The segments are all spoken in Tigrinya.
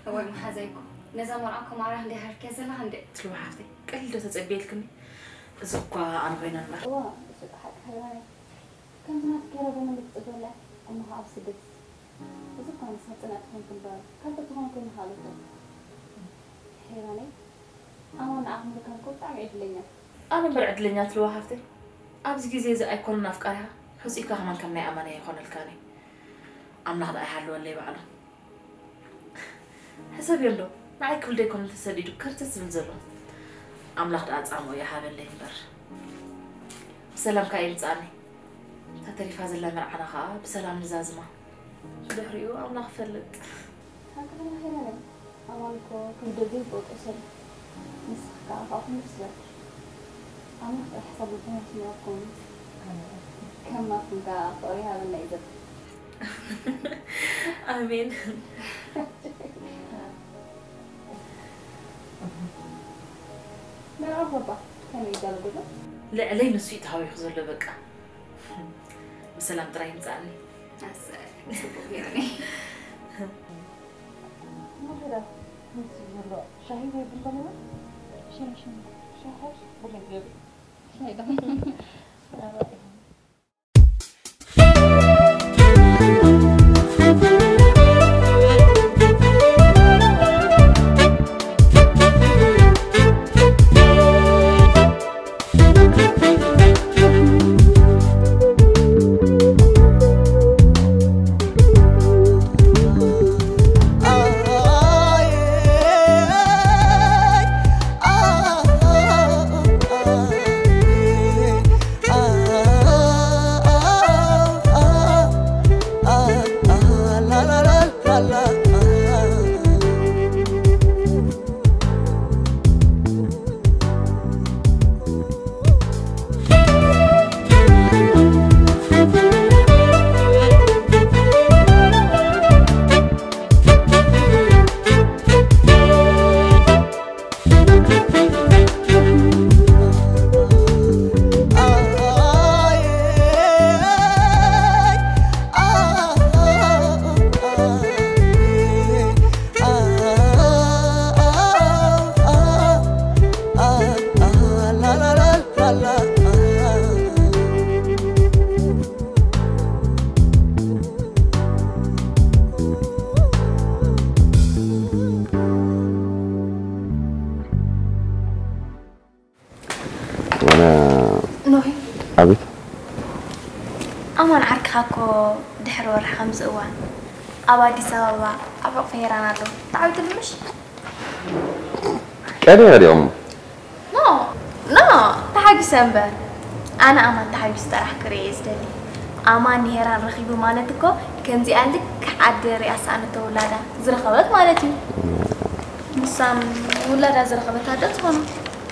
እዋይ መሓዛይ እኮ ነዛ መርዓ እኮ ማዕረ ክንደይ ሃርክያ ዘለኻ እንዴ? ትልዋ ሓፍተይ ቀልዲ ዶ ተጸብየልክኒ? እዚ እኳ ኣነ ኮይነ እምበር። እዋ፣ እሱ ሓቂ ሃይማኖት። ከምዚ ናትኪ ገይረ ጎመን ክትጽበላ፣ እሞ ኸዓ ኣብ ስደት። እዚ እኳ ንሳ ጽንዕቲ ኮንኩ እምበር፣ ካብ በቲ ኮንኩ ይመሃለኩ። ሄራነይ፣ ኣማን ንዓኹም ምርካብኩም ብጣዕሚ ዕድለኛ። ኣነ እምበር ዕድለኛ ትልዋ ሓፍተይ። ኣብዚ ግዜ እዚ ኣይኮነን ኣፍቃሪኻ፣ ሕጹይካ ከማን ከም ናይ ኣማን ኣይኾነልካን እዩ። ኣምላኽ ደኣ ይሓልወለይ ባዕሉ። ሕሰብዮ እንዶ፣ ንዓይ ክብል ዶ ኣይኮነን ተሰዲዱ ከርተት ዝብል ዘሎ? ኣምላኽ ደኣ ጻምኡ ይሃበለይ እምበር። ብሰላም ከኣ ይምጽኣኒ። እታ ተሪፋ ዘላ መርዓና ከኣ ብሰላም ንዛዝማ። ብድሕሪኡ ኣምላኽ ይፈልጥ። ሓቂ ድማ ሄራነይ፣ ኣማን እኮ ከም ደገ ይፈልጦ ሰብ። ንስኺ ከኣ ካብኡ ክንድርስ በልኪ። ኣምላኽ ጥራሕ ሓሳብ ልቦና ይስምረኩም። ኣሜን። ከም ናትኩም ከኣ ፍቕሪ ይሃበና እዩ ዘብል። ኣሜን። መርዓ ባባ ከመይ ይዳሎ ደሎ? ልዕለይ ንሱ እዩ ተሃዊኹ ዘሎ በቃ። ብሰላም ጥራይ ይምጻእኒ። ኣሰይ፣ ጽቡቕ ጌርኒ። ማኺዳ፣ ምስ ዘሎ ሻሂ ወይ ቡን ደሊና? ሻሂ፣ ሻሂ። ሻሂ ሓይሽ ቡን ይገርም። ሻሂ ዶ? ዋና ኖሄ። ኣቤት። ኣማን ዓርክኻ እኮ ድሕሪ ወርሒ ከምዚ እዋን ኣብ ኣዲስ ኣበባ ኣብ ሕቑፊ ሄራን ኣሎ። ተዓዊትሉ ምሽ? ቀደም ሪኦም። ኖ፣ ኖ፣ ተሓጊሰ እምበር። ኣነ ኣማን ተሓጊሱ ጥራሕ ክርኢ እየ ዝደሊ። ኣማን ንሄራን ረኺቡ ማለት እኮ ከምዚኣ ልክዕ ኣደ ሪኣ ዝሰኣነቶ ውላዳ ዝረኸበት ማለት እዩ። ንሳም ውላዳ ዝረኸበት ኣደ ትኾኑ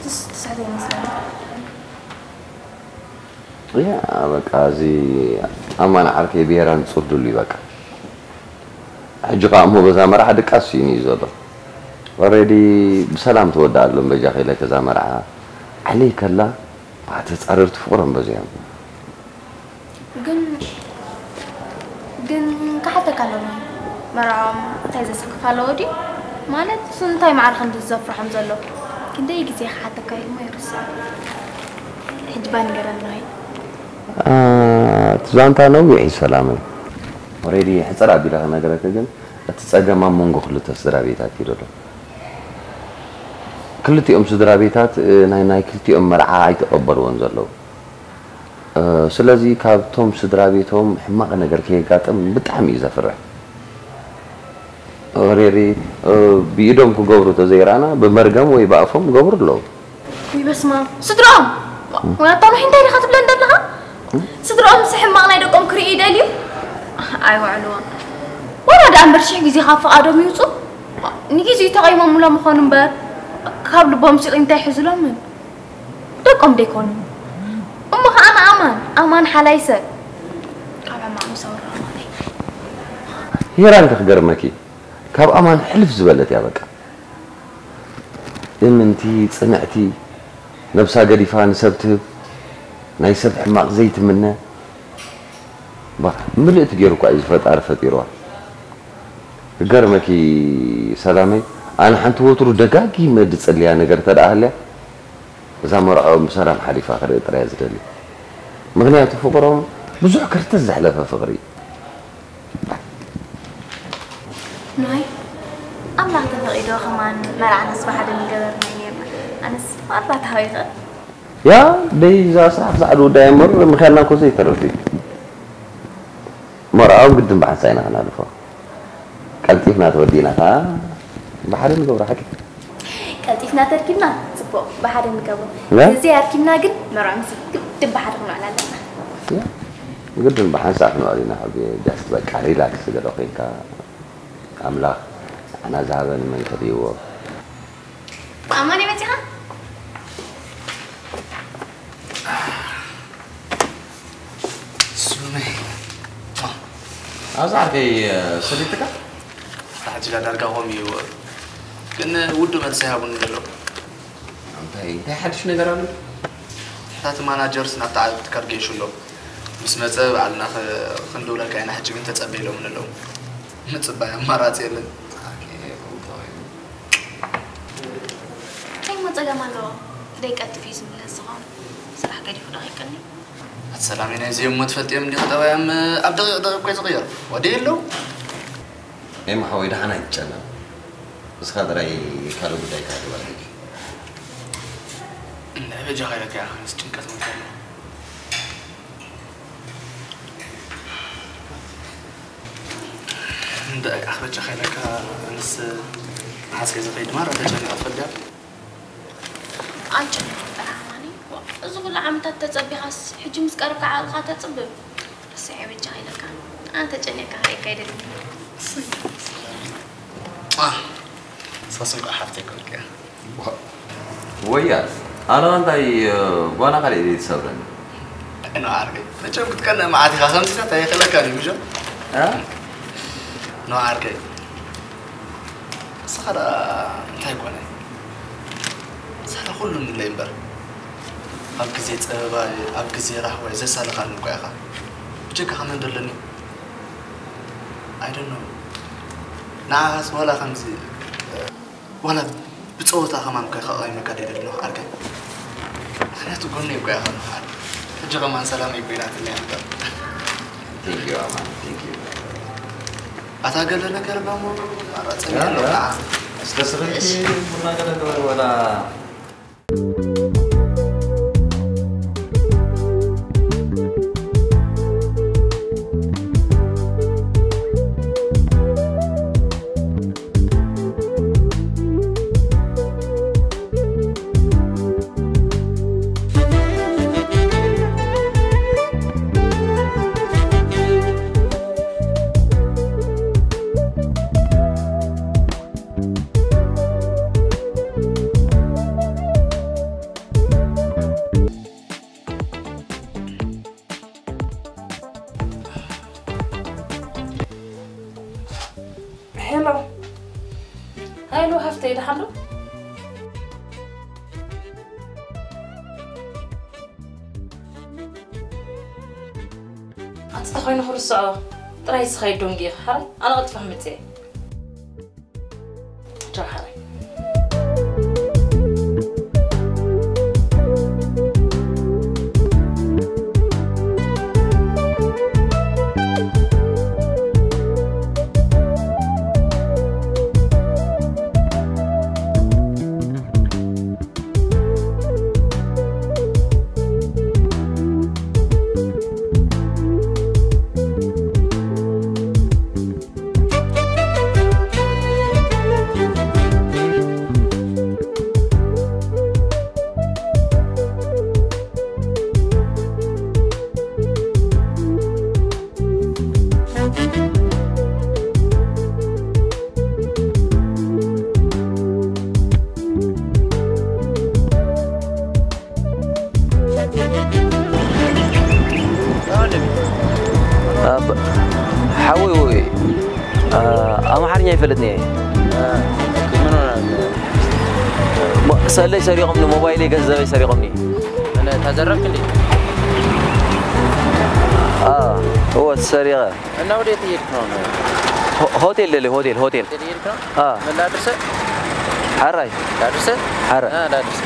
ትስ-፣ ትስሕቶ ይመስለኒ። ያ፣ በቃ፣ እዚ ኣማን ዓርከይ ብሄራን ጽዱሉ እዩ፣ በቃ። ሕጂ ኸኣ እሞ በዛ መርዓ ድቃስ ስኢኑ እዩ ዘሎ። ኦሬዲ ብሰላም ተወድኣሎም በጃኺ ኢለኪ እዛ መርዓ። ዓለይ ከላ፣ ተጻረርቲ ፍቕሮም በዚሖም። ግን፣ ግን ክሓተካ ኣለኒ። መርዓኦም እንታይ ዘሰክፍ ኣለዎ ድዩ? ማለት፣ እንታይ ማዕረ ከምዚ ዘፍርሖም ዘሎ? ክንደይ ግዜ ክሓተካ እዩ እሞ ይርስዕ። ሕጂ ባ ንገረኒ ኖሄ። አ፣ እቲ ዛንታ ነዊሕ እዩ ሰላመይ። ኦሬዲ ሕጽር ኣቢለ ክነግረኪ፣ ግን እቲ ጸገም ኣብ መንጎ ክልተ ስድራ ቤታት እዩ ዘሎ። ክልቲኦም ስድራ ቤታት፣ እ፣ ናይ፣ ናይ ክልቲኦም መርዓ ኣይተቐበልዎን ዘለዉ። እ፣ ስለዚ ካብቶም ስድራ ቤቶም ሕማቕ ነገር ከየጋጥም ብጣዕሚ እዩ ዘፍርሕ። ኦሬዲ፣ እ፣ ብኢዶም ክገብሩ ተዘይረኣና ብመርገም ወይ ብኣፎም ይገብሩ ኣለዉ። ውይ በስመ ኣብ። ስድራኦም? ወላ ኣታ ኖሄ እንታይ ዲኻ ትብለን ዘለኻ? ስድራኦም ምስ ሕማቕ ናይ ደቆም ክርእዩ ይደልዩ? ኣይውዕልዎ። ወላ ደኣ እምበር ሽሕ ግዜ ካብ ፍቓዶም ይውጹ። ንግዜኡ ተቐይሞምሎም ምኾኑ እምበር ካብ ልቦም ሲቕ እንታይ ይሕዝሎምን? ደቆም ደይኮኑ። እሞ ኸኣ ንኣማን፣ ኣማን ሓላይ ሰብ። ካብ ሕማቕ ምስ ኣወርዖ ማለት እዩ። ሄራን ከ ክገርመኪ፣ ካብ ኣማን ሕልፍ ዝበለት እያ በቃ። እምንቲ፣ ጽንዕቲ፣ ነብሳ ገዲፋ ንሰብ ትህብ፣ ናይ ሰብ ሕማቕ ዘይትምነ። ባ፣ ምልእቲ ገይሩ እኳ እዩ ፈጣሪ ፈጢርዋ። ክገርመኪ ሰላመይ፣ ኣነ ሓንቲ ወትሩ ደጋጊመ ዝጸልያ ነገር እንተ ደኣ ሃልያ፣ እዛ መርዕኦም ብሰላም ሓሊፋ ክርኢ ጥራይ እየ ዝደሊ። ምኽንያቱ ፍቕሮም ብዙሕ ከርተት ዘሕለፈ ፍቕሪ እዩ። ንዋይ ኣምላኽ ተፈቒዶ ከማን መርዓናስ ብሓደ ምገበርና እዩ ነርና። ኣነስ ዋላ ተሃዊኸ። ያ ደይ እዛ ስራሕ ክሳዕ ዝውዳእ እምበር ምኽያድና እኮ ዘይተርፍ እዩ። መርዓኦም ግድን ብሓንሳእ ኢና ክናልፎ። ቀልጢፍና ተወዲእና ከዓ ብሓደ ንገብሮ ሓቂ። ቀልጢፍና ተርኪብና ጽቡቕ ብሓደ ንገብሮ። ያ? እዚ ኣርኪብና ግን መርዖ ምስ ግድን ብሓደ ክንውዕል ኣለና። ያ፣ ግድን ብሓንሳእ ክንውዕል ኢና ሕጂ። ጃስት በቃ ሪላክስ ገለ ኮይንካ ኣምላኽ ንዓና ዝሃበ ንመን ከድህይዎ። ኣማን መጺኻ? ሱመይ ኣብዚ ዓርከይ ሰሊጥካ ሓጅላ ዳርጋ ኾም እዩ ግን ውዱ መልሲ ሃቡን ዘሎ እንታይ እንታይ ሓድሽ ነገር ኣሎ ታቲ ማናጀርስ ናብታ ዓብቲ ካርጌሽ ኣሎ ምስ መፀ በዓልና ክንድውለካ ኢና ሕጂ ግን ተፀበ ኢሎምን ኣለዉ ምፅባይ ኣማራፂ የለን እንታይ እሞ ጸገም ኣለዎ? ደይቀልጥፍ እዩ ዝምለስ ዝኸውን። ስራሕ ገዲፉ ዶ ከይቀኒ? ኣቲ ሰላመይ ናይዚኦም እሞ ትፈልጥዮም እንዲኺ ጠባዮም ኣብ ደቂቕ ደቂቕ እኮ እዩ ዝቕየር። ወደይ ኣለዉ? ኤማ ሓወይ ደሓን ኣይትጨነቕ። ንስኻ ጥራይ ካልእ ጉዳይካ ግበር ሕጂ። እንድዒ በጃኻ ኢለካ ኢኻ ኣነስ ጭንቀት መፂኣኒ። እንድዒ ኣኽበጃ ከይለካ ኣነስ መሓዝ ከይ ዝኸይድ ማራ ተጨኒቐ ትፈልጥ ዲኻ? ኣይጨነቕን ጥራሕ ኣማኒ። ዋ፣ እዚ ኩሉ ዓመታት ተጸቢኻስ ሕጂ ምስ ቀረብካ ዓቕልኻ ተጽብብ። ርስዐ በጃኻ ኢለካ። ኣነ ተጨኒቕካ ክርእየካ ኣይደልን። ንስኻስ እንቋዕ ሓፍተይ ኮንክያ። ወያ ኣነ እንታይ ጓና ካልእ ኢለ ትሰብረኒ ኖ ዓርከይ መቸም ክትቀንእ መዓት ኢኻ ከምዚታት ኣይኽእለካን እዩ ምሸ ኖ ዓርከይ ንስኻ ደኣ እንታይ ኮነ ንስኻ ኩሉ ንለይ እምበር ኣብ ግዜ ጸበባይ ኣብ ግዜ ራህዋይ ዘሳለኻኒ እኳ ኢኻ ብጀካኻ መን ደለኒ ኣይደኖ ንዓኻስ ዋላ ከምዚ ዋላ ብጸወታ ከማን ከ ከቐይመካ ደይደሊ ኣለኹ ዓርከይ ምኽንያቱ ጎነይ እኮ ኢኻ ምኽዓል ሕጂ ከማን ሰላመይ እኮ ኢላትኒ እያ እምበር Thank you ኣማን thank you ኣታ ገለ ነገር ሎሞ ኣራጸኒ ኣሎ ከዓ እስከ ስኽልኪ ቡና ገለ ግበር ወላ ሄሎ ሄሎ ሃፍተይ ደሓን ዶ ኣቲ ተኾይኑ ክርስዖ ጥራይ ዝኸይድ ዶንጊ ኢኻ ሓራይ ኣነ ቀልጢፈ ክመፅእ እየ ቻው ሓራይ ሓወይ ኣምሓርኛ ይፈልጥኒ እየ ሰለይ ሰሪቖምኒ ሞባይለይ ገንዘበይ ሰሪቖምኒ ተዘረፍክ እንዴ? እወ ሰሪቐ እና ወዴት እየድክ ነው? ሆቴል ደሊ፣ ሆቴል፣ ሆቴል። ሆቴል ይሄድክ ነው? አ። ምን ላድርሰ? ሐራይ። ላድርሰ? ሐረ። አ፣ ላድርሰ።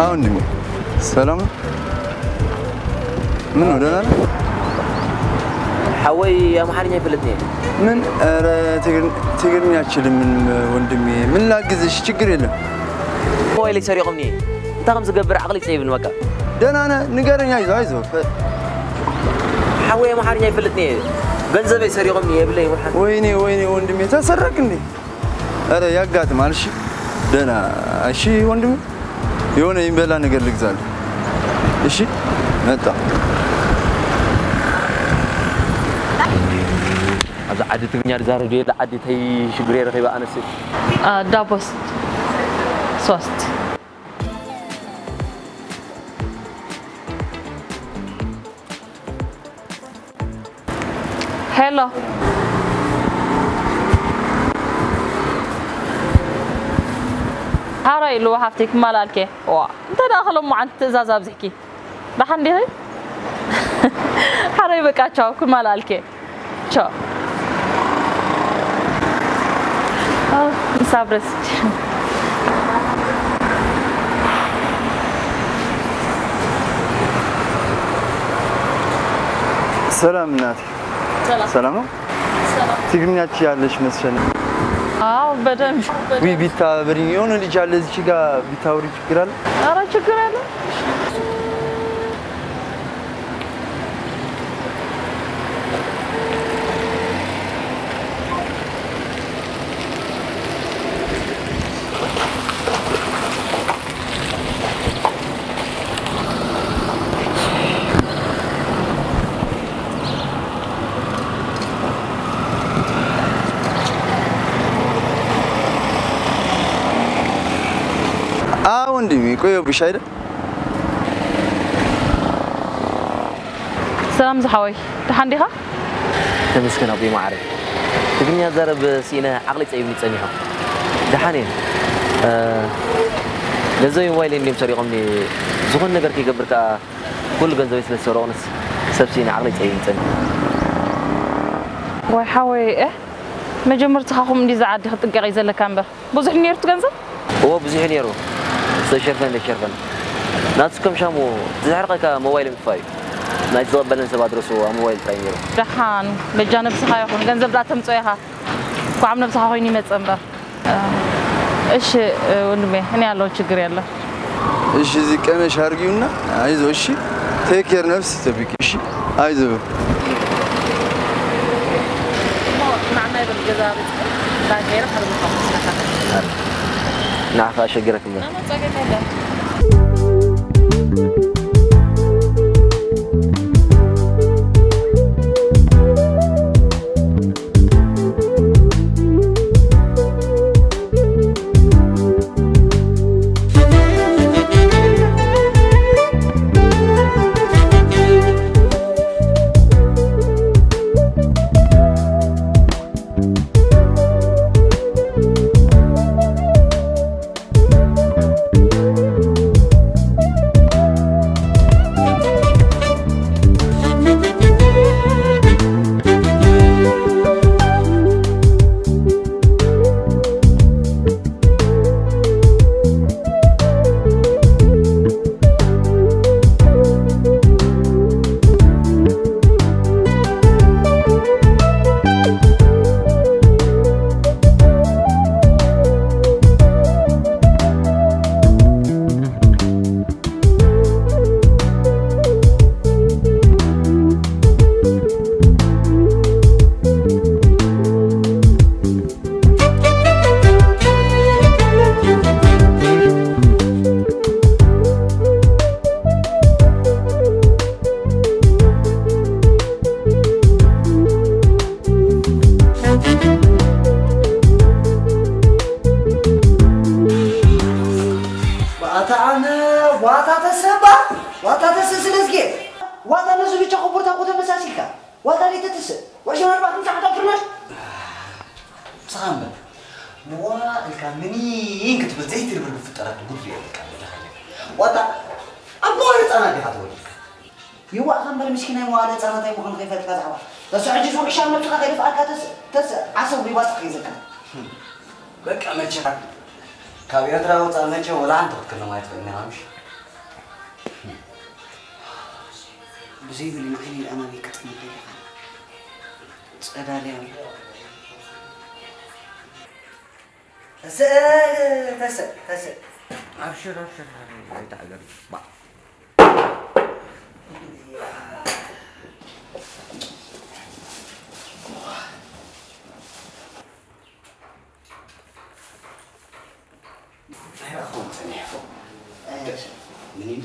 አሁን እንዲሁ ሰላም ነው። ምን ነው፣ ደህና ነህ? ሓወይ ኣምሓርኛ ይፈልጥኒ። ምን? ኧረ ትግር-፣ ትግርኛ አችልም። ምን ወንድሜ፣ ምን ላግዝሽ? ችግር የለም። ሞባይለይ ሰሪቖምኒ። እንታይ ከም ዝገብር ዓቕሊ ጸይብን በቃ። ደህና ነህ? ንገረኝ። አይዞህ፣ አይዞህ። ሓወይ ኣምሓርኛ ይፈልጥኒ። ገንዘበይ ሰሪቖምኒ የብለይ ወሓን። ወይኔ፣ ወይኔ ወንድሜ፣ ተሰረቅ እንዴ? ኧረ ያጋጥማል። እሺ ደህና። እሺ ወንድሜ፣ የሆነ የሚበላ ነገር ልግዛልህ። እሺ መጣ። ኣብዚ ዓዲ ትግርኛ ዝዛረብ የለ። ዓዲ ተይ ሽግር የረኺባ ኣነስ። አ፣ ዳቦ ሶስት። ሄሎ። ሓራይ ኢሉ ሓፍተይ ክማላልኬ። ዋ፣ እንተ ደኣ ክሎምዓንቲ ትእዛዝ ኣብዚሕኪ። ደሓን ዲኺ? ሓራይ በቃ ቻው፣ ክማላልኬ። ቻው። ኦ፣ ምሳብ ረስቼ። ሰላም እናቴ። ሰላም። ሰላም ነው? ሰላም። ትግርኛ ትችያለሽ መሰለኝ። አዎ፣ በደንብ። ዊ ቢታ በሪኝ። የሆነ ልጅ አለ እዚህ ጋር ቢታ ወሪ ችግር አለ? ኧረ ችግር የለም። አዎ ወንድሜ፣ ቆየሁብሽ አይደል? ሰላም ዝሓወይ፣ ደሓን ዲኻ? ተመስገን ኣቦይ መዓረይ። ትግርኛ ዛረብ ስኢነ ዓቕሊ ጸይብኒ ጸኒሑ። ደሓን እየ። እ፣ ገንዘበይ ሞባይለይ እንድዮም ሰሪቖምኒ። ዝኾነ ነገር ከይገብር ከኣ ኩሉ ገንዘበይ ስለ ዝሰረቑንስ ሰብ ስኢነ ዓቕሊ ጸይብኒ ጸኒሑ። ዋይ ሓወይ፣ እ፣ መጀመርትኻ ኹም እንዲ ዝዓዲ ክትጥንቀቕ እዩ ዘለካ እምበር። ብዙሕ ነይሩ እቲ ገንዘብ? እዎ፣ ብዙሕ ነይሩ። ዝተሸርፈን ዘይሸርፈን። ናቱ ከም ሻሙ ዝሕርቐካ ሞባይል ምጥፋእ እዩ። ናይቲ ዝቐበለን ሰብ ኣድረሱ ኣብ ሞባይል ጥራይ ነይሩ። ደሓን፣ በጃ ነብስኻ ይኹን። ገንዘብ ደኣ ተምጽኦ ኢኻ። እኳ ኣብ ነብስኻ ኮይኑ ይመጽእ እምበር። እሺ፣ ወንድሜ፣ እኔ ያለው ችግር የለም። እሺ፣ እዚህ ቀነሽ አርጊውና አይዞ። እሺ፣ ቴክ ኬር፣ ነፍስ ይጠብቅ። እሺ፣ አይዞ። ገዛ ቤት ዳገይረ ከርምካ ንዓኻ ኣሸግረክ እምበር ኣመጻገካ ዳ ባእታ ኣነ ዋታ ተሰባ ዋታ ተሰ ስለዝጌ ዋታ ነሱ ብቻ ኮቦርታ ኮ ተመሳሲልካ ዋታ ደይ ተትስእ ወሸ ኣርባዕተ ሰዓት ኣፍርናሽ ንስኻ እምበር ዋ ኢልካ ምኒን ክትብል ዘይትርብርብ ፍጠራት ጉድ እየ በቃ በጃኻ ዋታ ኣብ መዋለ ህፃናት ዲኻ ተወሊድካ ይዋእኻ እምበር ምስኪናይ መዋለ ህፃናት ኣይምዃኑ ከይፈልጥካ ዛዕባ ተስዕ ሕጂ ዝውዕሻ ነብስኻ ከይደፍኣካ ተስእ ተስእ ዓሰብ ይባፅሕ እዩ ዘካ በቃ መቸ ካብ ኤርትራ ወፃእ መቸ ወላ ሓንቲ ክትክሎም ኣይትኽእልን ኢኻ ምሽ ብዘይብሉ ንዓይኒ ኣማኒ ክትምደልኻ ጸዳልያ ተሰእ ተሰእ ተሰእ ኣብሽር ኣብሽር ኣይተዓገብ ባ ኣይረኸቦም ጸኒሐ ምን